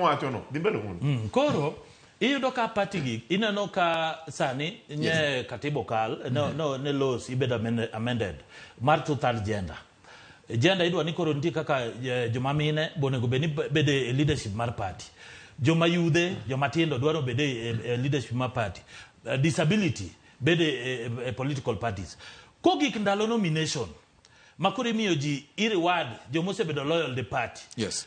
Wacho no dhi mbele wuon. Koro iyudo ka party gi ineno ka sani nye katiba okal no, no, ne laws ibedo amended mar two third gender gender idwa ni koro nitie kaka joma mine bonego bed ni bede e leadership mar party, joma yudhe, joma tindo dwaro bede e leadership mar party, disability bede e political parties. Kogik ndalo nomination ma koro imiyo ji i reward joma osebedo loyal the party,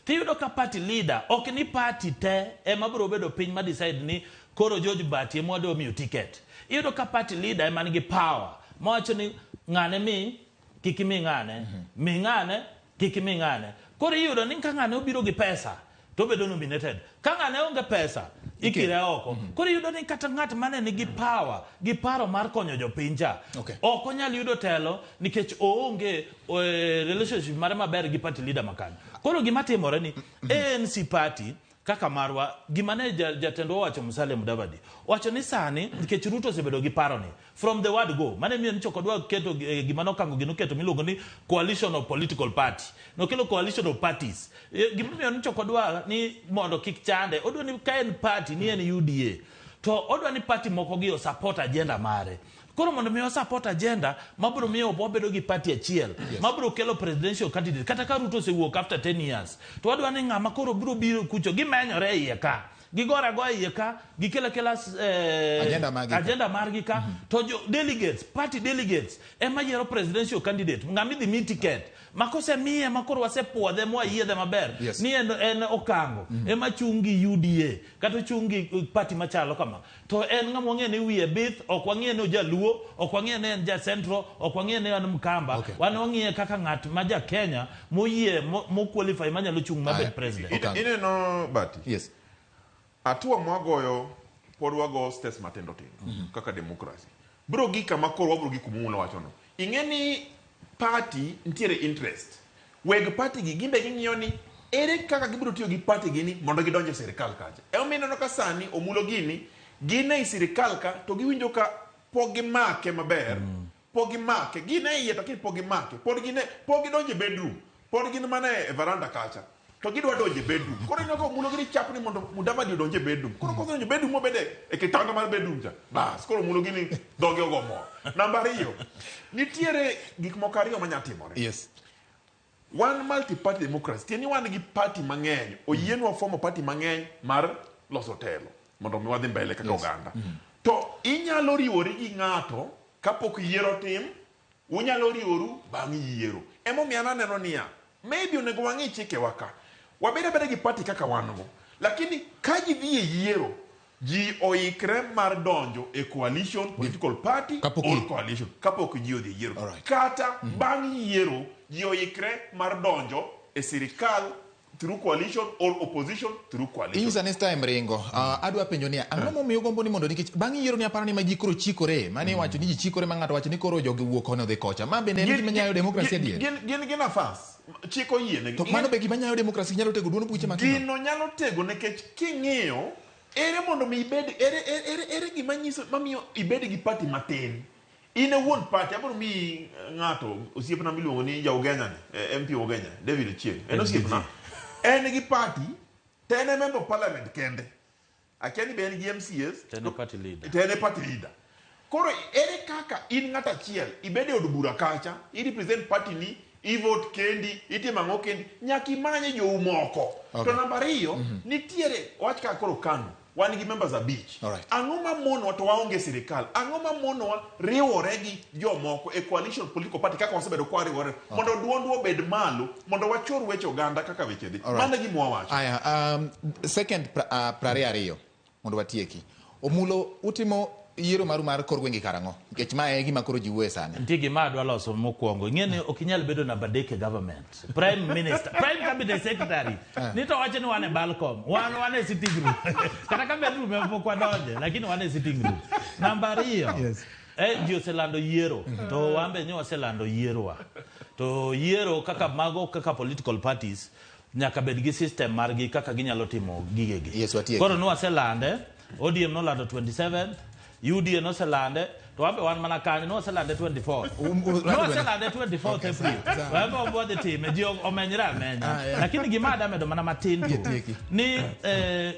tiyudo ka party leader ok ni party te ema biro bedo piny ma decide ni koro George Bati ema wadwa miyo ticket. Iyudo ka party leader ema nigi power mawacho ni ng'ane mi kik imi ng'ane, mi ng'ane kik imi ng'ane. Koro iyudo ni ka ng'ane obiro gi pesa to obedo nominated, ka ng'ane onge pesa ikire oko. Koro iyudo ni kata ng'at mane nigi power gi paro mar konyo jopiny cha ok onyal yudo telo nikech oonge relationship mare maber gi party leader makanyo. Koro gima timore ni ANC party kaka marwa, gima ne jatendwa owacho, Musalia Mudavadi owacho ni sani nikech Ruto osebedo gi paro ni from the word go mane miyo ni chok odwa keto gima nokango gino keto miluongo ni coalition of political party, nokelo coalition of parties. Gimomiyo ni chok odwa ni mondo kik chande, odwa ni ka en party ni en UDA to odwa ni party moko gi o support agenda mare. Koro mondo mi o support agenda mabiro miyo wabedo gi party achiel mabiro kelo presidential candidate, kata ka Ruto osewuok after 10 years, to wadwa ni ng'ama koro biro biro kucho gimenyore e iye ka gigore agoya iye ka gikelo akela Agenda margi ka. Agenda margi ka to jo delegates, party delegates ema yiero presidential candidate, ng'ama idhi mi ticket ma kosemiye ma koro wasepuodhe mwayiedhe maber ni en Okango ema chung' gi UDA kata ochung' gi party machalo kama, to en ng'ama wang'eyo ni wiye bith, ok wang'eyo ni ojaluo, ok wang'eyo ni en ja Central, ok wang'eyo ni en Mkamba. Wan wang'iye kaka ng'at ma ja Kenya moyie mo qualify manyalo chung' mabed president. Ineno Bati? Yes. Hatua mwagoyo pod wago steps matindo tindo kaka democracy. Biro gik kama koro wabiro gik kuma wachono. Ing'e ni party nitiere interest. Weg party gi gimbe ging'iyo ni ere kaka gibiro tiyo gi party gi ni mondo gidonj e sirikal kacha. Emomiyo ineno ka sani Omulo gini gin ei sirikal ka to giwinjo ka pok gimake maber. Pok gimake. Gin e iye to lakini pok gimake. Pod gin e, pok gidonjo e bedroom. Pod gin mana e veranda kacha. To gidwa donjo e bedroom. Koro ineno ka Omulo gini chapni mondo Mudavadi odonj e bedroom. Koro kosedonjo e bedroom mobede e kitanda mar bedroom cha. Bas, koro Omulo gini dhoge ogo mor. Namba ariyo, nitiere gik moko ariyo manya timore. Wan multi-party democracy, tiende ni wan gi party mang'eny, oyienwa formo party mang'eny mar loso telo mondo mi wadhi mbele kaka oganda. To inyalo riwori gi ng'ato kapok yiero otim, unyalo riworu bang' yiero. Emomiyo an aneno niya, maybe onego wang'i chikewa ka. Wabed abeda gi party kaka wan go. Lakini ka ji dhi e yiero, ji oikre mar donjo e coalition, political party Kapok or coalition kapok ji odhi e yiero. Kata bang' yiero, ji oikre mar donjo e sirikal through coalition or opposition through coalition. Inyisa ni time ringo. Adwa penjo niya, ang'o momiyo ugombo ni mondo nikech bang' yiero ni aparo ni ma ji koro chikore, mane iwacho ni ji chikore ma ng'ato wacho ni koro jogi wuok koni odhi kocha. Ma bende en gima nyayo demokrasi adier? Gin gi nafas. Chik oyienegi. To mano be gima nyayo demokrasi nyalo tego duond buche matindo? Gino nyalo tego nikech king'iyo ere mondo mi ibed ere, ere, ere gima nyiso mamiyo ibed gi party matin. In e wuon party, abiro miyi ng'ato osiepna miluongo ni ja Ugenya ni, MP Ugenya, David Ochieng. En osiepna. En gi party, to en e member of parliament kende. Akia ni be en gi MCAs. To en e party leader. To en e party leader. Koro ere kaka in ng'at achiel ibed e od bura kacha, i represent party ni, i vote kendi, itimo ang'o kendi, nyaka imanye jou moko. To namba ariyo, nitiere wach kaka koro KANU, wan gi members 5. Ang'o ma monowa to waonge sirikal? Ang'o ma monowa riwore gi jomoko e coalition political party kaka wasebedo kwa riwore mondo duondwa obed malo, mondo wachor weche oganda kaka weche dhi. Mano e gima wawacho. Aya, second 22 mondo watieki. Omulo, utimo yiero maru mar kor gwenge karang'o? Nikech ma e gima koro ji wuoye sani. Nitie gima adwa loso mokwongo. Ing'e ni ok inyal bedo namba 3 e government. Prime Minister, Prime Cabinet Secretary. Ni to wacho ni wan e balcom, wan e sitting room. Kata ka bedroom ema pok wadonje, lakini wan e sitting room. Namba 2. Ji oselando yiero, to wan be nyo waselando yierowa. To yiero kaka mago kaka political parties nyaka bed gi system margi kaka ginyalo timo gigegi. Yes, watieki. Koro nwaselande, ODM nolando 27th, UDA noselande to wabe wan mana kanyo noselande 24 noselande 24 Okay, April sawa. wabe wadhi time ji omenyre amenya Ah, yeah. lakini gima adamedo mana matin to Tieki. ni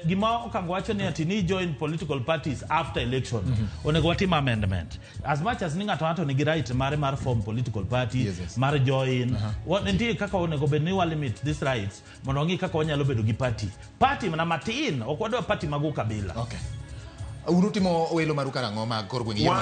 gima Okango wacho ni ati ni join political parties after election onego watim amendment as much as ni ng'ato ng'ato nigi right mare mar form political party Yes. mar join. Nitie kaka onego bed ni wa limit these rights mondo wang'i kaka wanyalo bedo gi party mana matin, ok wadwa party mag ukabila. Okay. Un utimo welo maru karang'o mag kor gweng' yiero?